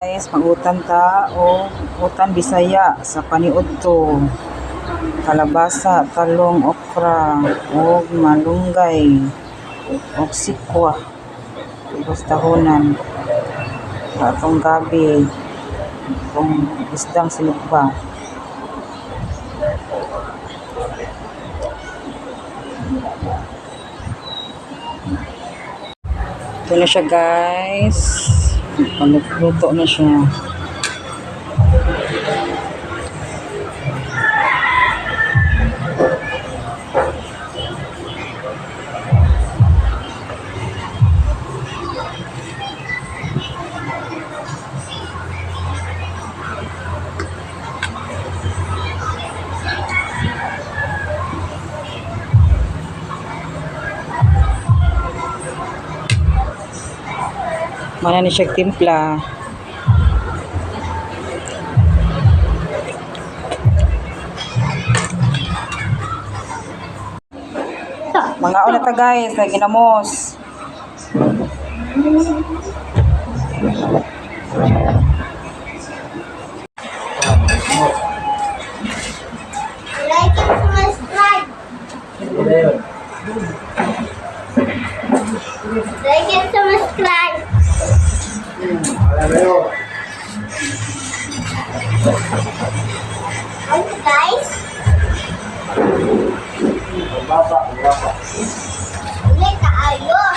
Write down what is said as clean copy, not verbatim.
Guys, magutan ta og utan Bisaya sa paniudto. Kalabasa, talong, okra, ug malunggay, ug sikwa. Tapos tahunan. Atong gabi, atong isdang sinugba. Ito na siya, guys. Luto na siya. Mana ni siya timpla. Mga una ta, guys, na ginamos. Like and subscribe. Like and subscribe. Okay, guys. Ulit tayo.